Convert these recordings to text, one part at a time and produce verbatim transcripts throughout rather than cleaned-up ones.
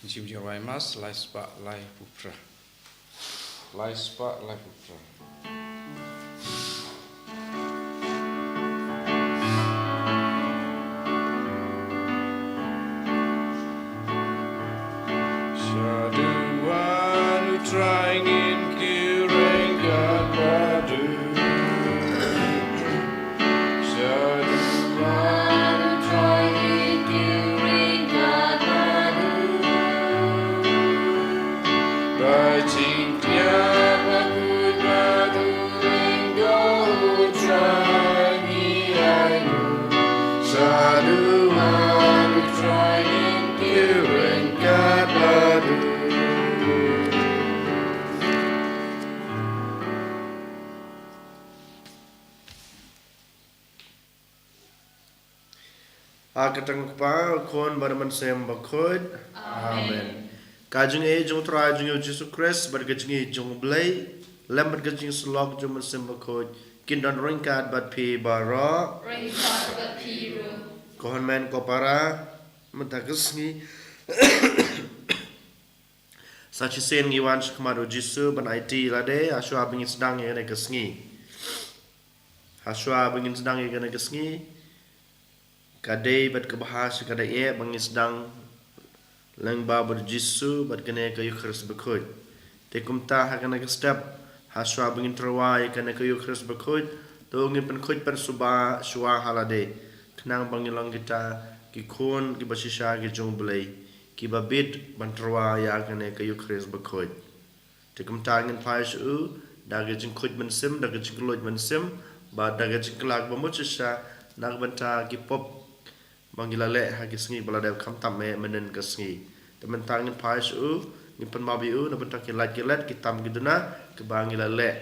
Jingpyrshang Mas, lai spah lai phew phra. Lai spah lai phew phra. Shaduh wan u Trai ngin kiew ryngkat bad u. Shaduh wan u Trai ngin kiew ryngkat bad u. Ba jingkñia bakhuid bad u lyngdoh u Trai ngi ainguh. Shaduh wan u Trai ngin kiew ryngkat bad u. Ha ka kyrteng u Kpa, u Khun bad u Mynsiem Bakhuid. Amen. Amen. Ka jingïeit jong u Trai jong ngi u Jisu Khrist bad ka jingïeit jong u Blei, lem bad ka jingïasyllok jong u Mynsiem Bakhuid, kin don ryngkat bad phi baroh. Ryngkat bad phi ruh. Ko hynmen ko para, mynta ka sngi sa shisien ngi wan sha khmat u Jisu ban aiti lade, ha shuwa ba ngin sdang ïa kane ka sngi. Ha shuwa ba ngin sdang ïa kane ka sngi, ka dei bad ka bha sha ka dei eh ba ngin sdang lyngba bad u Jisu bad kane ka Eukharist bakhuid. Te kumta ha kane ka step, ha shuwa ba ngin tyrwa ïa kane ka Eukharist bakhuid, to ngin pynkhuid pynsuba shuwa ha lade, khnang ba ngin long kita ki khun kiba shisha ki jong u Blei, kiba bit ban tyrwa ïa kane ka Eukharist bakhuid. Te kumta ngin phai sha u da ka jingkhuid mynsiem, da ka jingkylluid mynsiem, bad da ka jingkylla ba mut shisha na ka bynta ki pop ba ngi la leh ha ki sngi ba la dep, khamtam eh mynhynnin ka sngi. Te mynta ngin phai sha u, ngin pynmap ïa u na ka bynta ki lait ki let, ki tam ki duna kiba ngi la leh,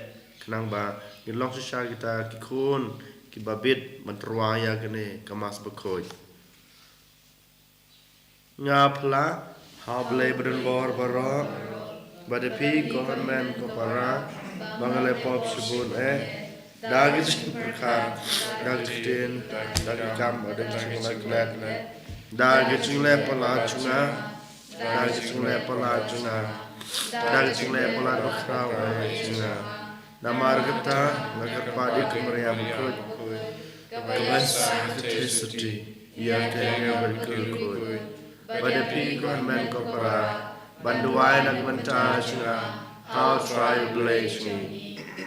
khnang ba ngin long shisha kita ki khun kiba bit ban tyrwa ïa kane ka Mass bakhuid. Nga phla ha u Blei badonbor baroh, bad ïa phi ko hynmen ko para, ba nga la pop shibun eh, da ka jingpyrkhat, da ka jingktien, da ka kam, da ka jingklet, da ka jingleh palat jong nga, da ka jingleh palat jong nga, da ka jingleh palat bakhraw eh jong nga. Namar kata nga kyrpad ïa ka Maria bakhuid, kaba sa kyrteng sotti ïa ka angel bad ki riewkhuid, bad ïa phi ko hynmen ko para, ban duwai na ka bynta jong nga ha u Trai u Blei jong ngi.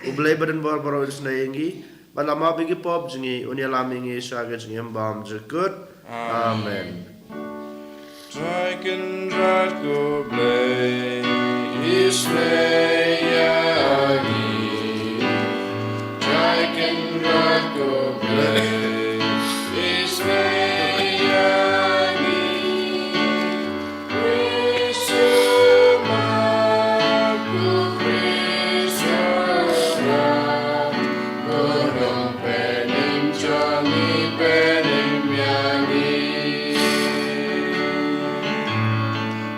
U Blei badonbor baroh un isynei ïa ngi, bad la map ïa ki pop jong ngi, un ïalam ïa ngi sha ka jingim bymjukut. Amen. Trai Kynrad ko Blei, isynei ïa ngi. Trai Kynrad ko Blei, isynei ïa ngi. Khrist u Mawlai, ko Khrist u Ram, ko Nongpynim jong ngi, pynim ïa ngi.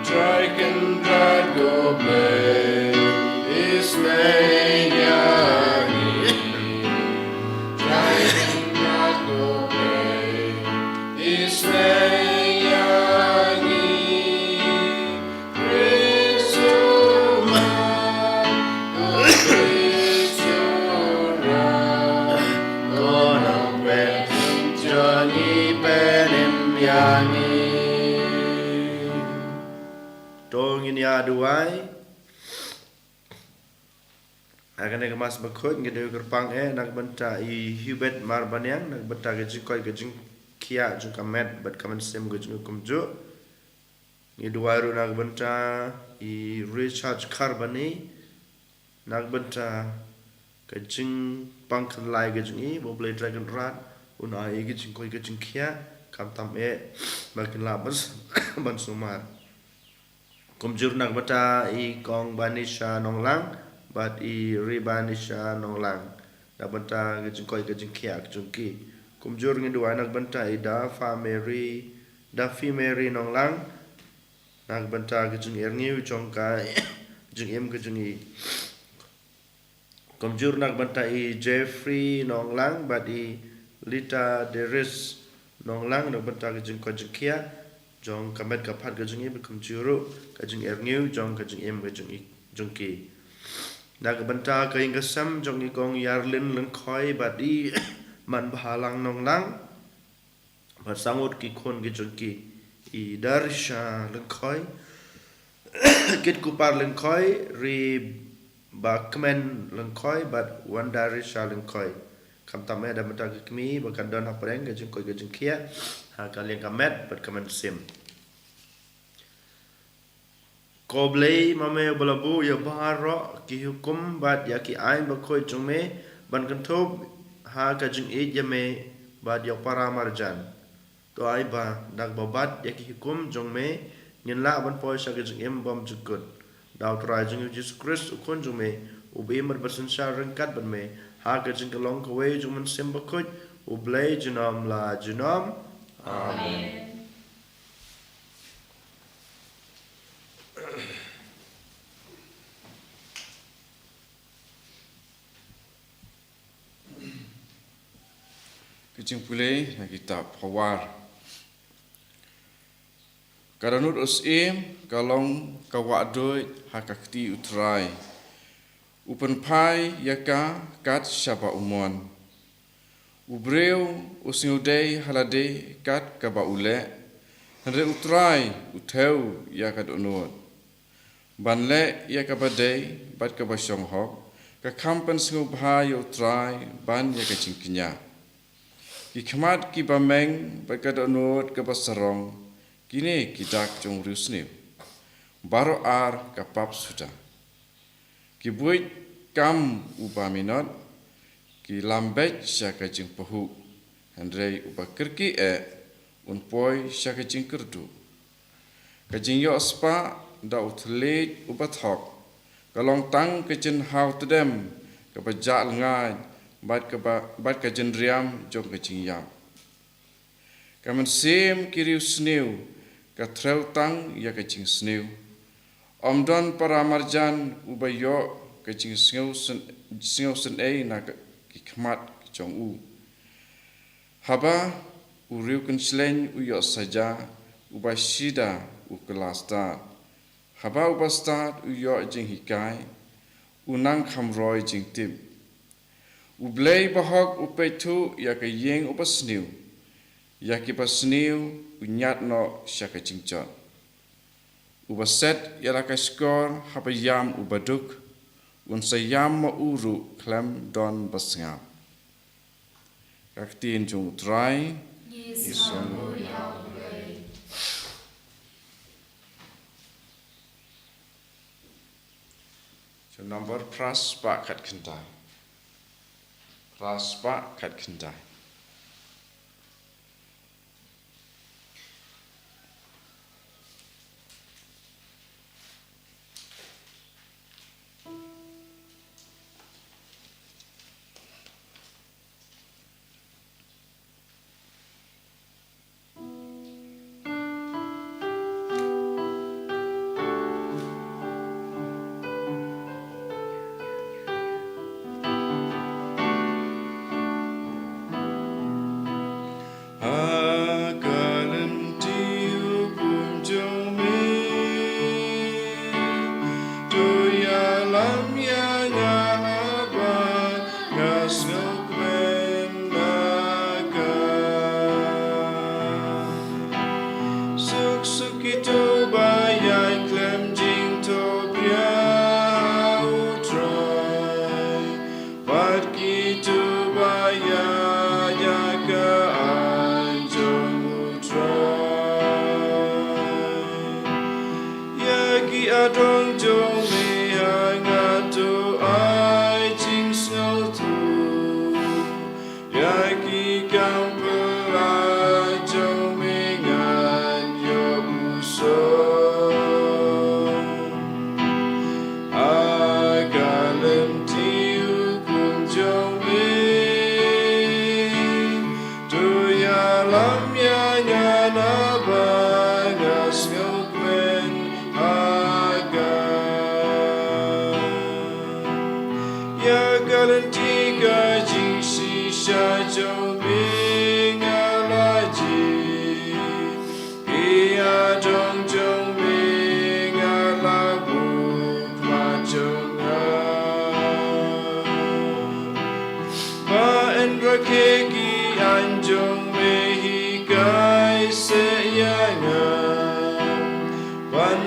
Trai Kynrad ko Blei, isynei ïa ngi. Trai Kynrad ko Blei, isynei ïa ngi. Khrist u Mawlai, ko Khrist u Ram, ko Nongpynim jong ngi, pynim ïa ngi. To ngin ïa duwai. Ha kane ka Mass bakhuid ngi dei kyrpang eh na ka bynta i Hubert Marbaniang, na ka bynta ka jingkoit ka jingkhiah jong ka met bad ka mynsiem ka jong u kumjuh. Ngi duwai ruh na ka bynta i Richard Kharbani, na ka bynta ka jingpang khyllai ka jong i, ba U Blei Trai Kynrad un ai i ka jingkoit ka jingkhiah, khamtam eh ba kin lah ban, ban sumar. Kumjuh na ka bynta i Kong Banisha Nonglang bad i Ri Banisha Nonglang, na ka bynta ka jingkoit ka jingkhiah ka jong ki. Kumjuh ngi duwai na ka bynta i Da Fa Mary, Da Fi Mary Nonglang, na ka bynta ka jingïarngiw jong ka jingim ka jong i. Kumjuh na ka bynta i Jeffrey Nonglang bad i Lita Deris Nonglang, na ka bynta ka jingkoit jingkhiah. jong ka met ka phad ka jong ngi, bad kumjuh ruh ka jingïarngiew jong ka jingim ka jong i, jong ki. Na ka bynta ka ïing ka sem jong i kong Ïarlin Lyngkhoi bad i manbhalang Nonglang, bad sangud ki khun ki jong ki, i Darisha Lyngkhoi, Kitkupar Lyngkhoi, Ribakmen Lyngkhoi bad Wandarisha Lyngkhoi. Khamtam eh da mynta ka kmie ba kan don hapdeng ka jingkoit ka jingkhiah ha ka liang ka met bad ka mynsiem. Ko Blei, ma me uba la buh ïa baroh ki hukum bad ïa ki aiñ bakhuid jong me ban kynthup ha ka jingïeit ïa me bad ïa u para marjan. To ai ba da kaba bat ïa ki hukum jong me ngin lah ban poi sha ka jingim bymjukut. Da U Trai jong ngi U Jisu Khrist, U Khun jong me, uba im bad ba synshar ryngkat bad me ha ka jingkyllon kawei jong U Mynsiem Bakhuid, U Blei junom la junom. Amen. Ka jingpule na kitab Pharao. Ka dohnud u syiem ka long ka wahduid ha ka kti U Trai. U pynphai ïa ka kat shaba u mon. U briew u sngewdei ha lade kat kaba u leh, hynrei U Trai u thew ïa ka dohnud. Ban leh ïa kaba dei bad kaba shong hok, ka kham pynsngewbha ïa U Trai ban ïa ka jingkñia. Ki khmat kiba meng bad ka dohnud kaba sarong, kine ki dak jong u riewsniew. Baroh ar ka pap suda. Ki buit kam uba minot, ki lam beit sha ka jingpahuh, hynrei uba kyrkieh un poi sha ka jingkyrduh. Ka jingïohspah da u thylliej uba thok ka long tang ka jinghaw tdem kaba jah lyngngai bad kaba, bad ka jingriam jong ka jingïap. Ka mynsiem ki riewsniew ka threw tang ïa ka jingsniew. Ym don para marjan uba ïoh ka jingsngew syn-, sngewsynei na ka, ki khmat jong u. Haba u riewkynshleiñ u ïoh saja, uba shida u kylla stad. Haba uba stad u ïoh jinghikai, u nang kham roi jingtip. U Blei bahok u peit thuh ïa ka ïing uba sniew, ïa kiba sniew u ñiad noh sha ka jingjot. Uba set ïa la ka shkor haba ïam uba duk, un sa ïam ma u ruh khlem don ba sngap. Ka ktien jong U Trai. Ngi sngewnguh ïa U Blei. Jong number phra spah khatkhyndai. Phra spah khatkhyndai. Ha ka lynti u bun jong me, to ïalam ïa nga haba nga sngewkmen na ka. Suk suk kito ba ïaid khlem jingthop ïa U Trai, bad kito ba ïaid ïa ka aiñ jong U Trai. Ïa ki adong jong me ha nga to ai jingsngewthuh, ïa ki kam pynlait jong me ngan ïoh u song. Ha ka lynti u khun jong me, to ïalam ïa nga naba nga sngewkmen ha ka.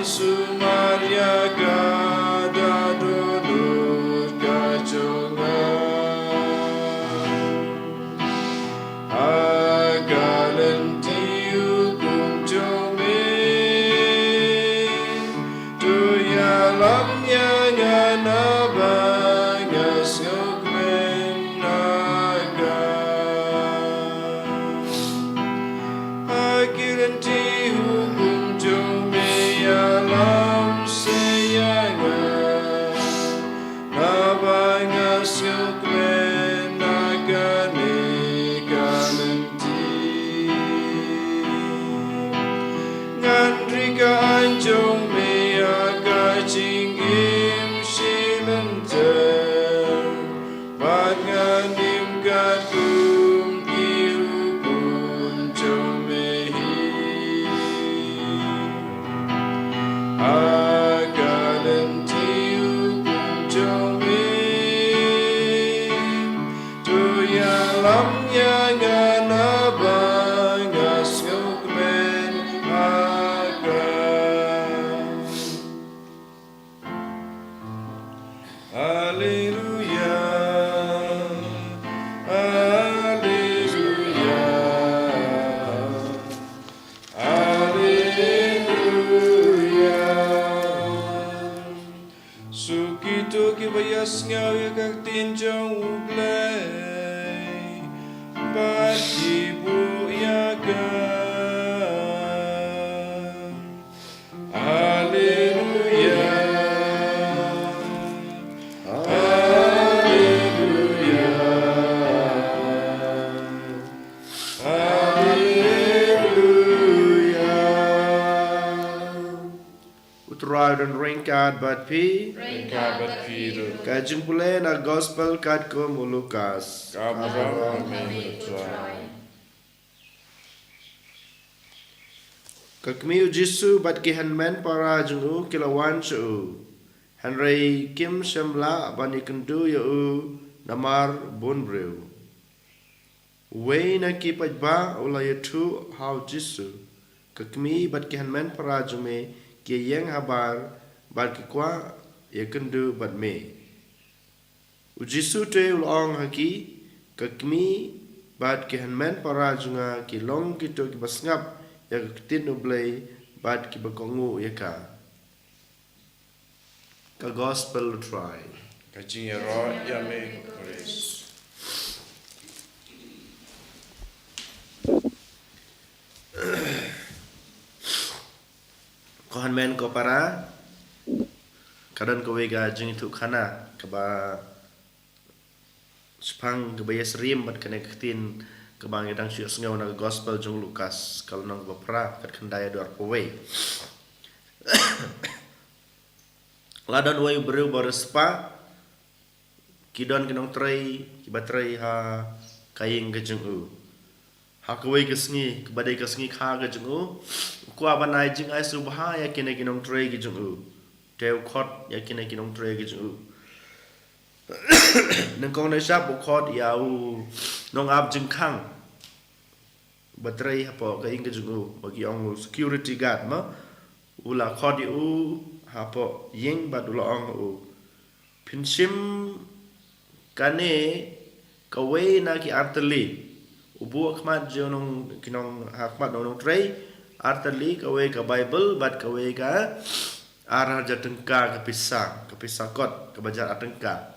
Sumar ïa ka da dohnud ka jong nga. Ha ka lynti hukum jong me. To ïalam ïa nga naba nga sngewkmen ha ka. Ha ki lynti hukum jong me ïalam seh ïa nga. Naba nga sngewkmen ha kane ka lynti. Ngan ri ka aiñ jong me ha ka jingim shi lynter. Bad ngan im katkum ki hukum jong me hi. Ha ka lynti hukum jong me. To ïalam ïa nga naba nga sngewkmen ha ka. Haleluya. Haleluya. Haleluya. Suk kito kiba ïasngew ïa ka ktien jong U Blei bad ki buh ïa ka. Haleluya. Haleluya. Haleluya. U Trai un ryngkat bad phi. Ryngkat bad phi ruh. Ka jingpule na Gospel katkum u Lukas. Ka burom ïa me, U Trai. Ka kmie U Jisu bad ki hynmen para jong u ki la wan sha u. Hynrei kim shym lah ban ïakynduh ïa u namar bun briew. Uwei na ki paidbah u la ïathuh ha U Jisu, ka kmie bad ki hynmen para jong me ki ïeng habar bad ki kwah ïakynduh bad me. U Jisu te u la ong ha ki, ka kmie bad ki hynmen para jong nga ki long kito kiba sngap ïa ka ktien U Blei bad kiba kohnguh ïa ka. Ka Gospel U Trai. Ka jingïaroh ïa me ko Khrist. Ko hynmen ko para, ka don kawei ka jingïathuhkhana kaba shaphang kaba ïasyriem bad kane ka ktien kaba ngi dang shu ïohsngew na ka Gospel jong u Lukas, ka lynnong kaba phra, ka dkhot khyndai haduh arphew wei. La don uwei u briew ba riewspah, ki don ki nongtrei kiba trei ha ka ïing ka jong u. Ha kawei ka sngi, kaba dei ka sngi kha ka jong u, u kwah ban ai jingai sngewbha ïa kine ki nongtrei ki jong u. Te u khot ïa kine ki nongtrei ki jong u. Nyngkong nyngshap u khot ïa u nongap jingkhang ba trei hapoh ka ïing ka jong u, ba ki ong u security guard mo. U la khot ïa u hapoh ïing bad u la ong ïa u, phin shim kane kawei na ki artylli. U buh ha khmat jong u nong, ki nong, ha khmat jong u nongtrei, artylli, kawei ka Baibl bad kawei ka ar hajar tyngka ka pisa, ka pisa kot, kaba jar ar tyngka.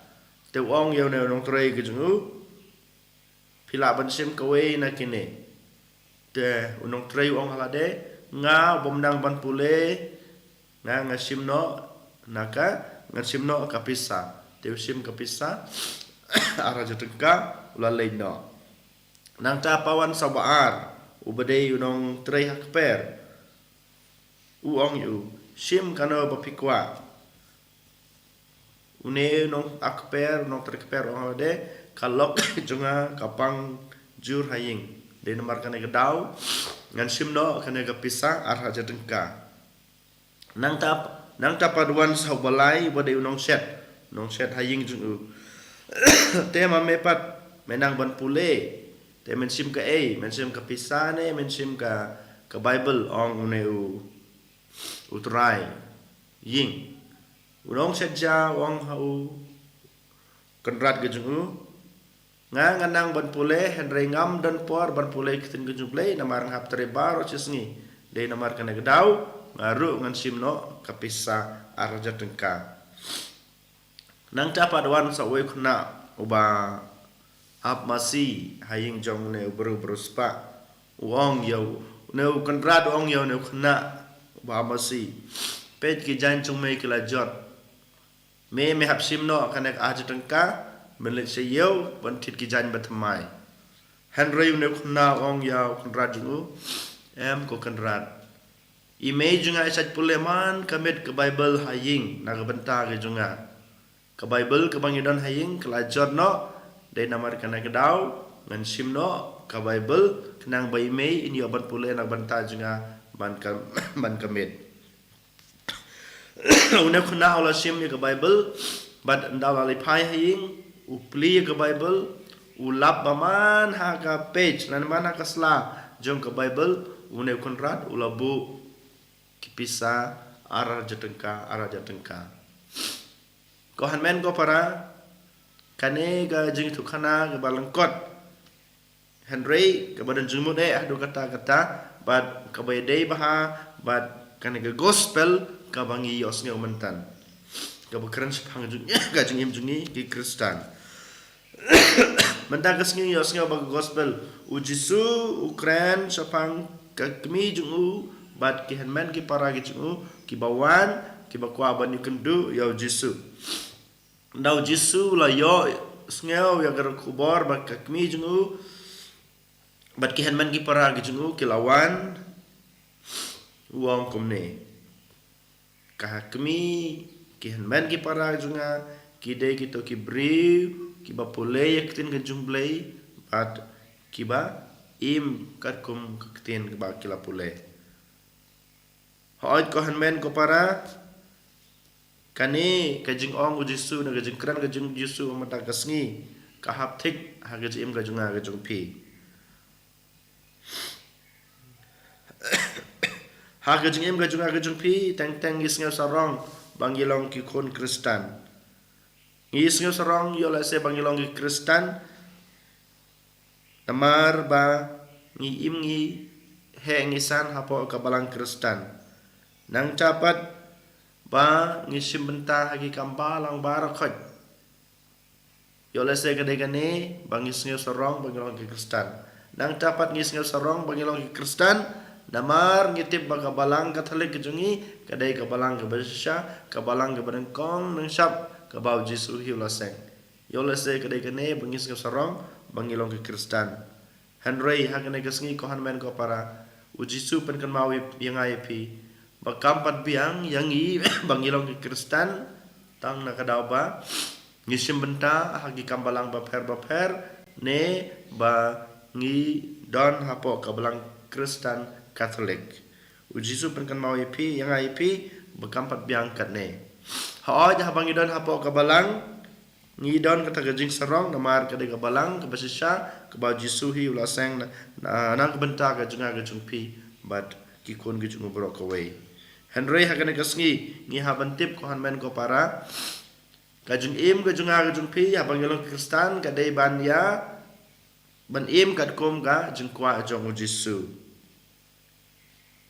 Te u ong ïa une u nongtrei ka jong u, phi lah ban shim kawei na kine. Te u nongtrei u ong ha lade, nga u bym nang ban pule, nga nga shim noh na ka, ngan shim noh ka pisa. Te u shim ka pisa ar hajar tyngka, u la leit noh. Nangta pawan sa uba ar, uba dei u nongtrei ha kper, u ong ïa u, shim kano ba phi kwah. Une u nong, a kper, u nongtrei kper u ong ha lade, ka lok jong nga ka pang jur ha ïing. Dei namar kane ka daw ngan shim noh kane ka pisa ar hajar tyngka. Nangta, nangta pat wan sa uba lai, uba dei u nongshet, nongshet ha ïing jong u. Te ma me pat, me nang ban pule, te men shim kaei, men shim ka pisa ne men shim ka, ka Baibl, ong une u U Trai, ïing. U nongsynshar u ong ha u kynrad ka jong u, nga nga nang ban pule, hynrei ngam don por ban pule ktien ka jong U Blei, namar nga hap trei baroh shi sngi. Dei namar kane ka daw nga ruh ngan shim noh ka pisa ar hajar tyngka. Nangta pat wan sa uwei u khynnah uba ap masi ha ïing jong une u briew, briew spah. U ong ïa u, une u kynrad u ong ïa une u khynnah uba ap masi, peit, ki jaiñ jong me ki la jot. Me, me hap shim noh kane ka ar hajar tyngka, me leit sha ïew ban thied ki jaiñ ba thymmai. Hynrei une u khynnah u ong ïa u kynrad jong u, em ko kynrad, i mei jong nga i shait pule man ka miet ka Baibl ha ïing na ka bynta ka jong nga. Ka Baibl kaba ngi don ha ïing ka la jot noh, dei namar kane ka daw ngan shim noh ka Baibl, khnang ba i mei in ïoh ban pule na ka bynta jong nga man ka, man ka miet. Une u khynnah u la shim ïa ka Baibl, bad ynda u la leit phai ha ïing, u plie ïa ka Baibl, u lap ba man ha ka page, lane man ha ka sla jong ka Baibl, une u kynrad u la buh ki pisa ar hajar tyngka, ar hajar tyngka. Ko hynmen ko para, kane ka jingïathuhkhana kaba lyngkot, hynrei kaba don jingmut eh haduh katta katta, bad kaba ïadei bha bad kane ka gospel kaba ngi ïohsngew mynta, kaba kren shaphang jong, ka jingim jong ngi ki Khristan. Mynta ka sngi ngi ïohsngew ba ka gospel, U Jisu u kren shaphang ka kmie jong u bad ki hynmen ki para ki jong u, kiba wan, kiba kwah ban ïakynduh ïa U Jisu. Ynda U Jisu u la ïohsngew ïa ka khubor ba ka kmie jong u bad ki hynmen ki para ki jong u ki la wan, u ong kumne: Ka kmie, ki hynmen ki para jong nga, ki dei kito ki briew kiba pule ïa ka ktien ka jong U Blei bad kiba im katkum ka ktien kaba ki la pule. Hooid ko hynmen ko para, kane ka jingong U Jisu, na ka jingkren ka jong U Jisu mynta ka sngi, ka hap thik ha ka jingim ka jong nga ka jong phi. Ha ka jingim ka jong nga ka jong phi, teng teng ngi sngew sarong ba ngi long ki khun Khristan. Ngi sngew sarong ïoh lehse ba ngi long ki Khristan, namar ba ngi im, ngi heh, ngi san hapoh ka balang Khristan. Nangta pat ba ngi shim bynta ha ki kam balang baroh khoit. Ïoh lehse ka dei kane ba ngi sngew sarong ba ngi long ki Khristan. Nangta pat ngi sngew sarong ba ngi long ki Khristan, namar ngi tip ba ka balang Katholik ka jong ngi ka dei ka balang kaba shisha, ka balang kaba nyngkong nyngshap kaba U Jisu hi u la seng. Ïoh lehse ka dei kane ba ngi sngew sarong ba ngi long ki Khristan. Hynrei ha kane ka sngi ko hynmen ko para, U Jisu pynkynmaw ïa nga ïa phi ba kam pat biang ïa ngi ba ngi long ki Khristan tang na ka daw ba ngi shim bynta ha ki kam balang bapher bapher, ne ba ngi don hapoh ka balang Khristan Katholik. U Jisu pynkynmaw ïa phi, ïa nga ïa phi, ba kam pat biang katne. Hooid, haba ngi don hapoh ka balang, ngi don kata ka jingsarong, namar ka dei ka balang kaba shisha kaba U Jisu hi u la seng na, na, na ka bynta ka jong nga ka jong phi bad ki khun ki jong u baroh kawei. Hynrei ha kane ka sngi ngi hap ban tip ko hynmen ko para, ka jingim ka jong nga ka jong phi haba ngi long ki Khristan ka dei ban ïa, ban im katkum ka jingkwah jong U Jisu.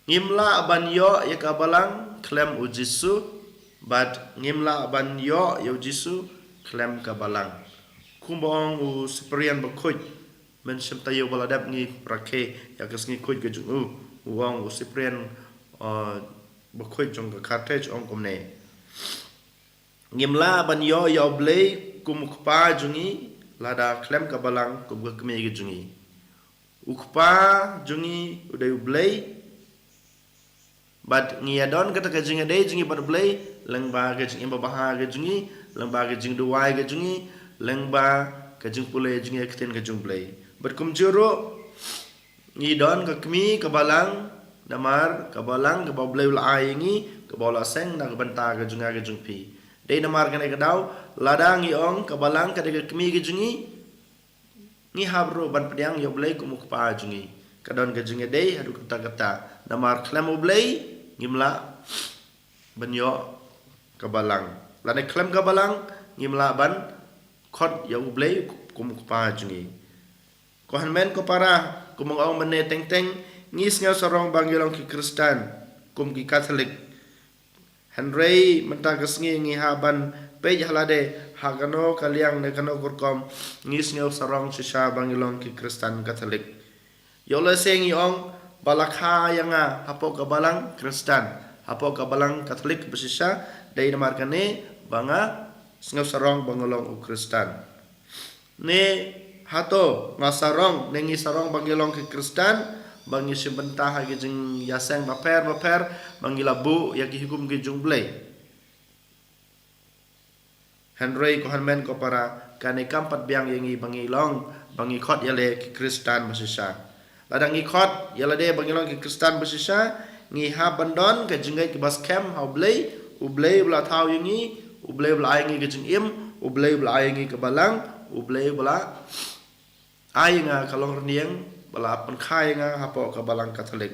Ngim lah ban ïoh ïa ka balang khlem U Jisu, bad ngim lah ban ïoh ïa U Jisu khlem ka balang. Kumba ong u Cyprian bakhuid, mynshem taïew ba la dep ngi rakhe ïa ka sngi khuid ka jong u, u ong u Cyprian, uh, bakhuid jong ka Carthage ong kumne: Ngim lah ban ïoh ïa U Blei kum u Kpa jong ngi lada khlem ka balang kum ka kmie ka jong ngi. U Kpa jong ngi u dei U Blei, bad ngi ïadon kata ka jingïadei jong ngi bad U Blei lyngba ka jingim babha ka jong ngi, lyngba ka jingduwai ka jong ngi, lyngba ka jingpule jong ngi ha ka ktien ka jong U Blei. Bad kumjuh ruh ngi don ka kmie ka balang, namar ka balang kaba U Blei u la ai ïa ngi, kaba u la seng na ka bynta ka jong nga ka jong phi. Dei namar kane ka daw, lada ngi ong ka balang ka dei ka kmie ka jong ngi, ngi hap ruh ban pdiang ïa U Blei kum u Kpa jong ngi. Ka don ka jingïadei haduh katta katta. Namar khlem U Blei ngim lah ban ïoh ka balang. Lane khlem ka balang, ngim lah ban khot ïa U Blei kum u Kpa jong ngi. Ko hynmen ko para, kum ong mynne teng teng, ngi sngew sarong ba ngi long ki Khristan, kum ki Katholik. Hynrei mynta ka sngi ngi hap ban peit ha lade, ha kano ka liang ne kano ka rukom, ngi sngew sarong shisha ba ngi long ki Khristan Katholik. Ïoh lehse ngi ong ba la kha ïa nga hapoh ka balang Khristan, hapoh ka balang Katholik ba shisha, dei namar kane ba nga sngew sarong ba nga long u Khristan. Ne hato nga sarong, ne ngi sarong ba ngi long ki Khristan, ba ngi shim bynta ha ki jingïaseng bapher bapher, ba ngi la buh ïa ki hukum ki jong U Blei. Hynrei ko hynmen ko para, kane kam pat biang ïa ngi ba ngi long, ba ngi khot ïa lade ki Khristan ba shisha. Lada ngi khot ïa lade ba ngi long ki Khristan ba shisha, ngi hap ban don ka jingngeit kaba skhem ha U Blei, U Blei ba la thaw ïa ngi, U Blei ba la ai ngi ka jingim, U Blei ba la ai ngi ka balang, U Blei ba la ai nga ka longrynïeng, ba la pynkha ïa nga hapoh ka balang Katholik.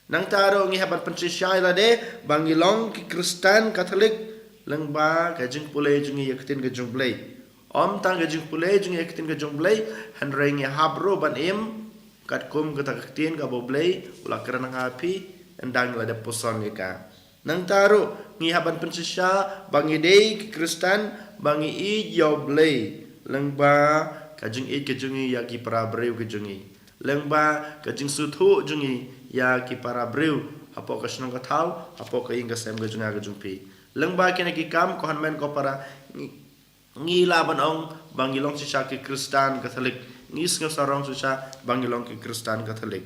Nangta ruh ngi hap ban pynshisha ïa lade ba ngi long ki Khristan Katholik, lyngba ka jingpule jong ngi ïa ka ktien ka jong U Blei. Ym tang ka jingpule jong ngi ïa ka ktien ka jong U Blei, hynrei ngi hap ruh ban im katkum kata ka ktien kaba U Blei u la kren ha phi, ynda ngi la dep puson ïa ka. Nangta ruh ngi hap ban pynshisha ba ngi dei ki Khristan, ba ngi ïeit ïa U Blei, lyngba ka jingïeit ka jong ngi ïa ki para briew ka jong ngi, lyngba ka jingsngewthuh jong ngi ïa ki para briew hapoh ka shnong ka thaw, hapoh ka ïing ka sem ka jong nga ka jong phi. Lyngba kine ki kam, ko hynmen ko para, ngi, ngi lah ban ong ba ngi long shisha ki Khristan Katholik. Ngi sngew sarong shisha ba ngi long ki Khristan Katholik.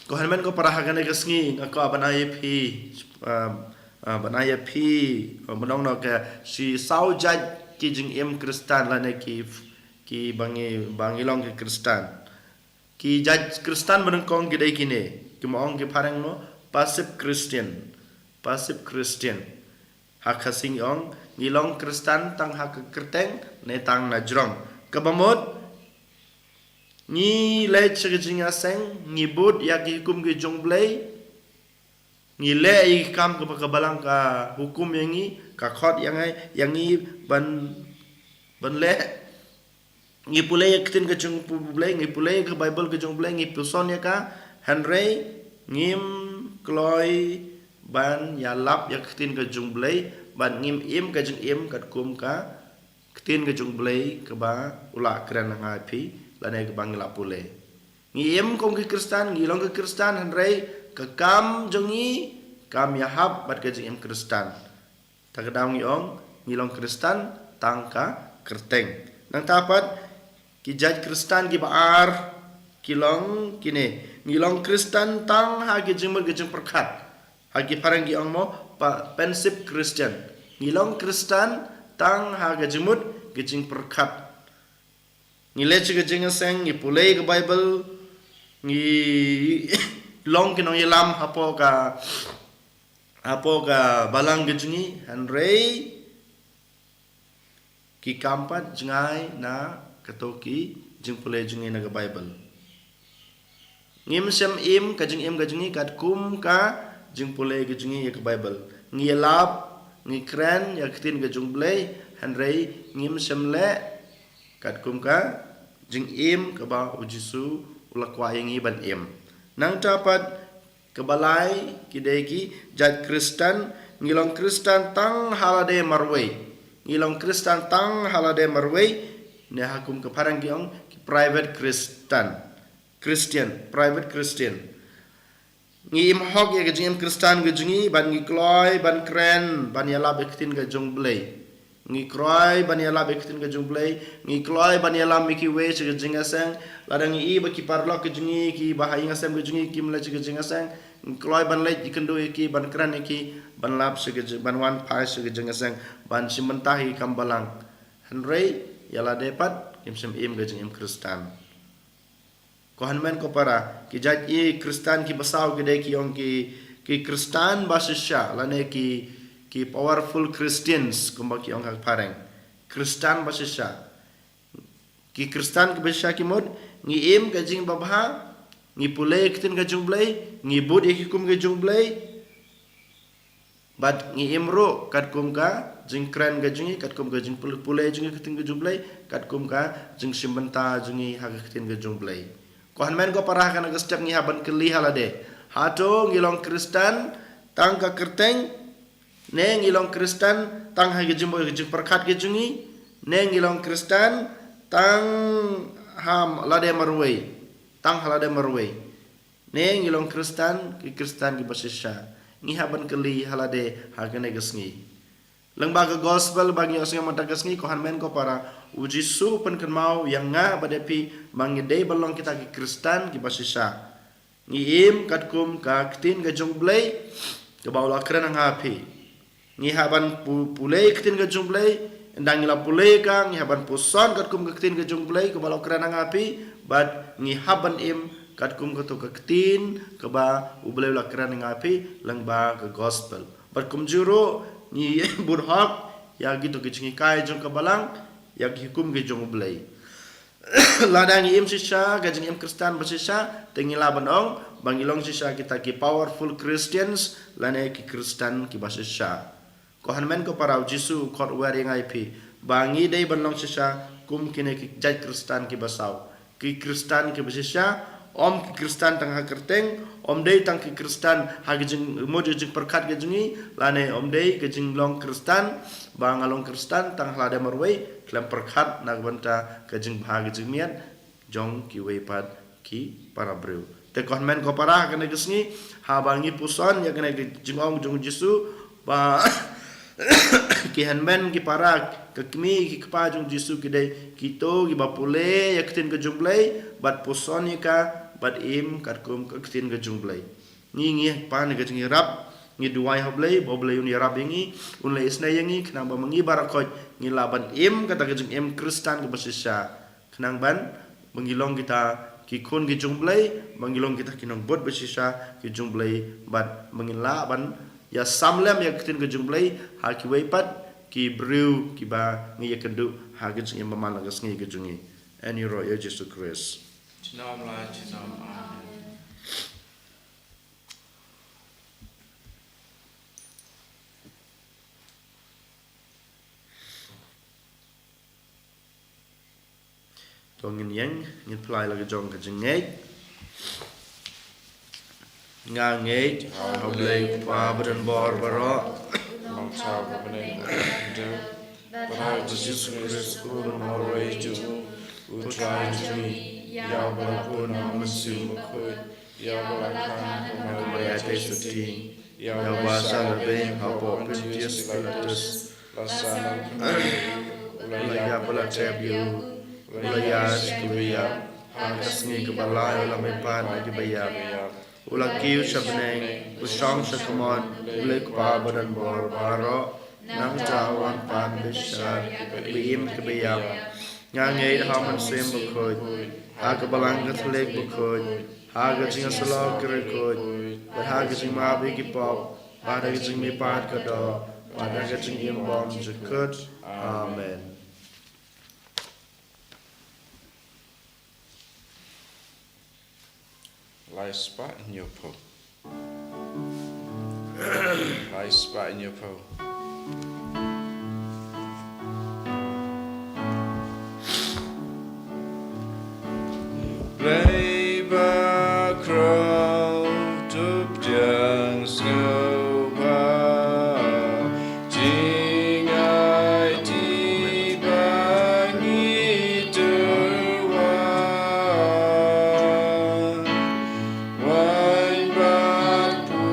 Ko hynmen ko para, ha kane ka sngi nga kwah ban ai ïa phi, um, uh, ban ai ïa phi, uh, mynno ka shi saw jait ki jingim Khristan lane ki, ki ba ngi, ba ngi long ki Khristan. Ki jait Khristan ba nyngkong ki dei kine, ki ma ong ki phareng mo, passive Christian. Passive Christian. Ha Khasi ngi ong, ngi long Khristan tang ha ka kyrteng ne tang na jrong. Kaba mut, ngi leit sha ka jingïaseng, ngi bud ïa ki hukum ki jong U Blei, ngi leh ïa ki kam kaba ka balang ka hukum ïa ngi, ka khot ïa ngi, ïa ngi ban, ban leh. Ngi pule ïa ka ktien ka jong U Blei, ngi pule ïa ka Baibl ka jong U Blei, ngi puson ïa ka, hynrei ngim kloi ban ïalap ïa ka ktien ka jong U Blei, ban ngim im ka jingim katkum ka ktien ka jong U Blei kaba u la kren ha nga phi, lane kaba ngi la pule. Ngi im kum ki Khristan, ngi long ki Khristan, hynrei ka kam jong ngi kam ïahap bad ka jingim Khristan. Ta ka daw ngi ong, ngi long Khristan tang ka kyrteng. Nangta pat, ki jait Khristan kiba ar ki long kine, ngi long Khristan tang ha ki jingmut ki jingpyrkhat. Ha ki phareng ki ong mo, pa, pensive Christian. Ngi long Khristan tang ha ki jingmut ki jingpyrkhat. Ngi leit sha ka jingïaseng, ngi pule ka Baibl, ngi long ki nongïalam hapoh ka, hapoh ka balang ka jong ngi, hynrei ki kam pat jngai na kato ki jingpule jong ngi na ka Baibl. Ngim shym im ka jingim ka jong ngi katkum ka jingpule ka jong ngi ïa ka Baibl. Ngi ïalap, ngi kren ïa ka ktien ka jong U Blei, hynrei ngim shym leh katkum ka jingim kaba U Jisu u la kwah ïa ngi ban im. Nangta pat, kaba lai, ki dei ki jait Khristan, ngi long Khristan tang ha lade marwei. Ngi long Khristan tang ha lade marwei, ne ha kum ka phareng ki ong, ki private Christian. Christian, private Christian. Ngi im hok ïa ka jingim Khristan ka jong ngi, ban ngi kloi ban kren, ban ïalap ïa ka ktien ka jong U Blei. Ngi kloi ban ïalap ïa ka ktien ka jong U Blei, ngi kloi ban ïalam ïa kiwei sha ka jingïaseng, lada ngi i ba ki paralok ka jong ngi, kiba ha ïing ha sem ka jong ngi, kim leit sha ka jingïaseng, ngi kloi ban leit ïakynduh ïa ki, ban kren ïa ki, ban lap sha ka jing, ban wan phai sha ka jingïaseng, ban shim bynta ha ki kam balang. Hynrei, ïa lade pat, kim shym im ka jingim Khristan. Ko hynmen ko para, ki jait i Khristan kiba saw ki dei ki ong ki, ki Khristan ba shisha, lane ki, ki powerful Christians, kumba ki ong ha ka phareng. Khristan ba shisha. Ki Khristan kiba shisha ki mut, ngi im ka jingbabha, Ngi pule ïa ka ktien ka jong U Blei, ngi bud ïa ki hukum ka jong U Blei. Bad ngi im ruh katkum ka jingkren ka jong ngi, katkum ka jingpule jong ngi ka ktien ka jong U Blei, katkum ka jingshim bynta jong ngi ha ka ktien ka jong U Blei. Ko hynmen ko para, ha kane ka step ngi hap ban kylli ha lade. Hato ngi long Khristan tang ka kyrteng? Ne ngi long Khristan tang ha ka jingmut ka jingpyrkhat ka jong ngi? Ne ngi long Khristan tang ha lade marwei? Tang ha lade marwei? Ne ngi long Khristan, ki Khristan kiba shisha? Ngi hap ban kylli ha lade ha kane ka sngi. Lyngba ka gospel ba ngi ïohsngew mynta ka sngi, ko hynmen ko para, U Jisu u pynkynmaw ïa nga bad ïa phi ba ngi dei ban long kita ki Khristan kiba shisha. Ngi im katkum ka ktien ka jong U Blei kaba u la kren ha nga ha phi. Ngi hap ban pu-, pule ïa ka ktien ka jong U Blei, ynda ngi la pule ïa ka, ngi hap ban puson katkum ka ktien ka jong U Blei kaba la kren ha nga ha phi, bad ngi hap ban im katkum kato ka ktien kaba U Blei u la kren ha nga ha phi lyngba ka gospel. Bad kumjuh ruh ngi bud hok ïa kito ki jinghikai jong ka Balang, ïa ki hukum ki jong U Blei. Lada ngi im shisha ka jingim Khristan ba shisha, te ngi lah ban ong ba ngi long shisha kita ki powerful Christians, lane ki Khristan kiba shisha. Ko hynmen ko para, U Jisu u khot wer ïa nga ïa phi ba ngi dei ban long shisha kum kine ki jait Khristan kiba saw, ki Khristan kiba shisha. Ym ki Khristan tang ha kyrteng, ym dei tang ki Khristan ha ka jingmut ka jingpyrkhat ka jong ngi, lane ym dei ka jinglong Khristan ba nga long Khristan tang ha lade marwei, khlem pyrkhat na ka bynta ka jingbha ka jingmiat jong kiwei pat ki para briew. Te ko hynmen ko para, ha kane ka sngi, haba ngi puson ïa kane ka jingong jong U Jisu, ba ki hynmen ki para, ka kmie ki kpa jong U Jisu ki dei kito kiba pule ïa ka ktien ka jong U Blei, bad puson ïa ka, bad im katkum ka ktien ka jong U Blei. Ngi, ngi pan ka jingïarap, ngi duwai ha U Blei ba U Blei un ïarap ïa ngi, un leh isynei ïa ngi, khnang ba ma ngi baroh khoit ngi lah ban im kata ka jingim Khristan kaba shisha. Khnang ban, ba ngi long kita ki khun ki jong U Blei, ba ngi long kita ki nongbud ba shisha ki jong U Blei, bad ba ngin lah ban ïa sam lem ïa ka ktien ka jong U Blei ha kiwei pat ki briew kiba ngi ïakynduh ha ka jingim ba man la ka sngi ka jong ngi. Ïa ngi ruh ïa U Jisu Khrist. Junom la junom. Amen. To ngin ïeng, ngin pynlait la ka jong ka jingngeit. Nga ngeit ha U Blei Kpa badonbor baroh, Nongthaw ba bneng, bad ha U Jisu Khrist, u nongmarwei jong u Trai jong ngi, ïa uba la bun ha U Mynsiem Bakhuid, ïa uba la kha ha ka Maria Theisotti, ïa uba shah lehbeiñ hapoh Pontius Pilatus, la sah na ka kynthei, u la ïap bad la tep ïa u, u la ïaid sha kiba ïap, ha ka sngi kaba lai u la mihpat na kiba ïap, u la kiew sha bneng, u shong sha kamon U Blei Kpa badonbor baroh. Nangta u wan pat ban bishar ïa kiba im kiba ïap. Nga ngeit ha U Mynsiem Bakhuid, ha ka Balang Katholik bakhuid, ha ka jingïasyllok ki riewkhuid, bad ha ka jingmap ïa ki pop, bad ha ka jingmihpat ka doh, bad ha ka jingim bymjukut. Amen. Lai spah hynñiew phew. Lai spah hynñiew phew. Blei bakhraw, to pdiang sngewbha, jingai ti ba ngi tyrwa. Waiñ bad pu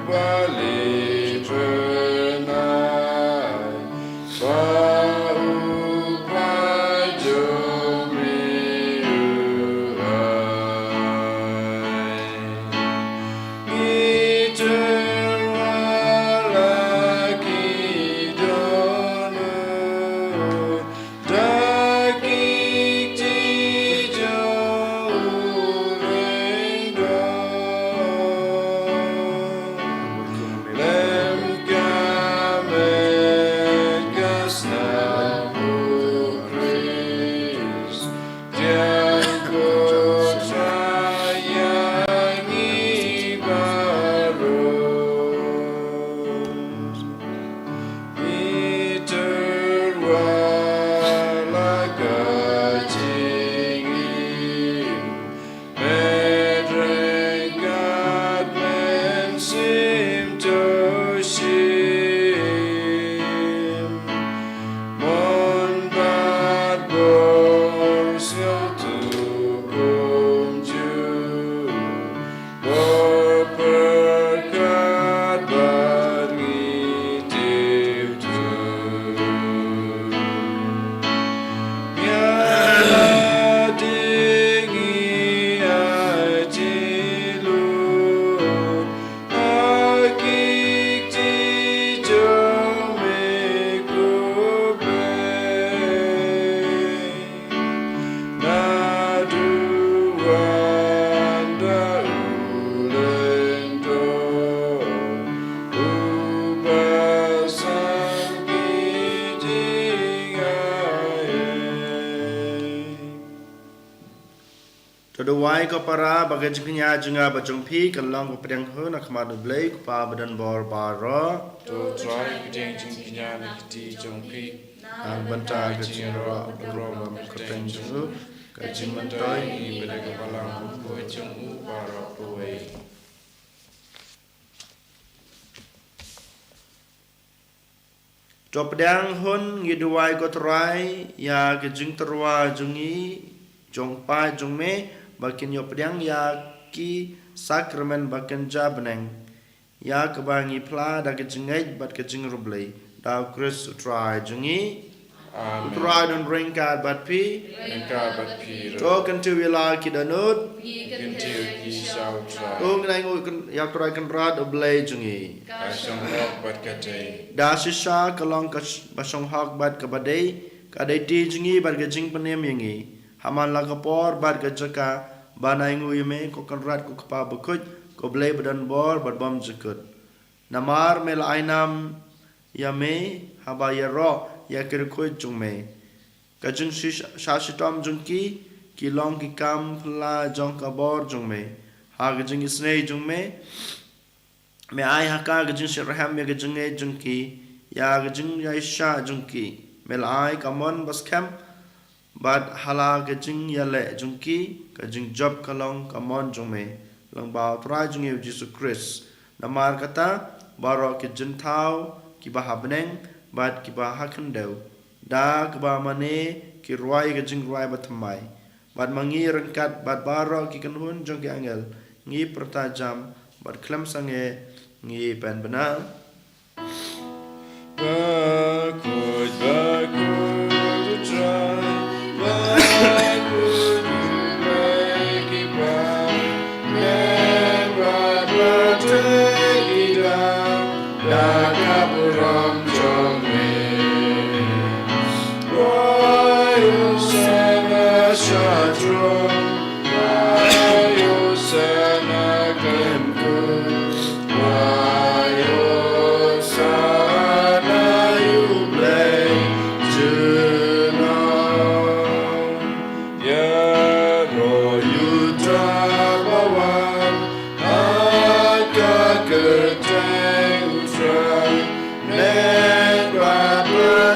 ba leit rynna. Ko para, ba ka jingkñia jong nga bad jong phi kan long ka pdiang hun ha khmat U Blei U Kpa badonbor baroh. To Trai, pdiang jingkñia na ka kti jong phi, na ka bynta ka jingïaroh baroh ba kyrteng jong u, ka jingmyntoi ïa ngi bad ïa ka balang bakhuid jong u baroh kawei. To pdiang hun ngi duwai, ko Trai, ïa ka jingtyrwa jong ngi jong paid jong me, ba kin ïoh pdiang ïa ki sakramen ba kynja bneng, ïa kaba ngi phla da ka jingngeit bad ka jingriewblei, da U Khrist U Trai jong ngi. Amen. U Trai un don ryngkat bad phi. Ryngkat bad phi ruh. To kyntiew ïa la ki dohnud. Ngi kyntiew ïa ki sha U Trai. To ngin ainguh ïa U Trai Kynrad U Blei jong ngi. Ka shong hok bad ka dei. Da shisha ka long kaba shong hok bad kaba dei, ka dei kti jong ngi bad ka jingpynim ïa ngi, ha man la ka por bad ka jaka, ban ainguh ïa me, ko Kynrad, ko Kpa bakhuid, ko Blei badonbor bad bymjukut. Namar me la ai nam ïa me, haba ïaroh ïa ki riewkhuid jong me. Ka jingshah shitom jong ki, ki long ki kam phylla jong ka bor jong me. Ha ka jingisynei jong me, me ai ha ka ka jingshitrhem ïa ka jingngeit jong ki, ïa ka jingïaishah jong ki. Me la ai ka mon baskhem, bad ha la ka jingïaleh jong ki, ka jingjop ka long ka mon jong me, lyngba U Trai jong ngi U Jisu Khrist. Namar kata, baroh ki jingthaw, kiba ha bneng bad kiba ha khyndew, da kaba mane ki rwai ka jingrwai bathymmai. Bad ma ngi ryngkat bad baroh ki kynhun jong ki angel, ngi pyrta jam bad khlem sangeh ngi pynbna. Bakhuid, bakhuid U Trai, bakhuid U Blei ki para, neng bad baroh ki dang, da ka burom jong me. Wai Hosana sha throne, wai Hosana khlem kut, wai Hosana ïa U Blei junom. Ïaroh ïa U Trai ba wan, ha ka kyrteng U Trai, neng bad baroh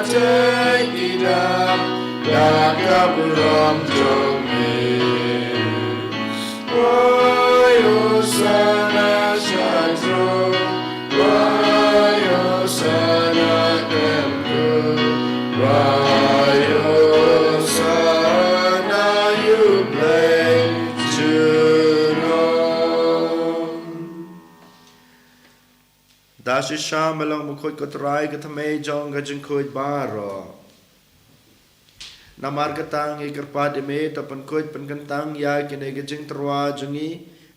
ki dang, da ka burom jong me. Wai Hosana sha throne, wai Hosana khlem kut, wai Hosana ïa U Blei junom. Da shisha me long bakhuid, ko Trai, ka thymmei jong ka jingkhuid baroh. Namar kata ngi kyrpad ïa me, to pynkhuid pynkyntang ïa kine ki jingtyrwa jong ngi,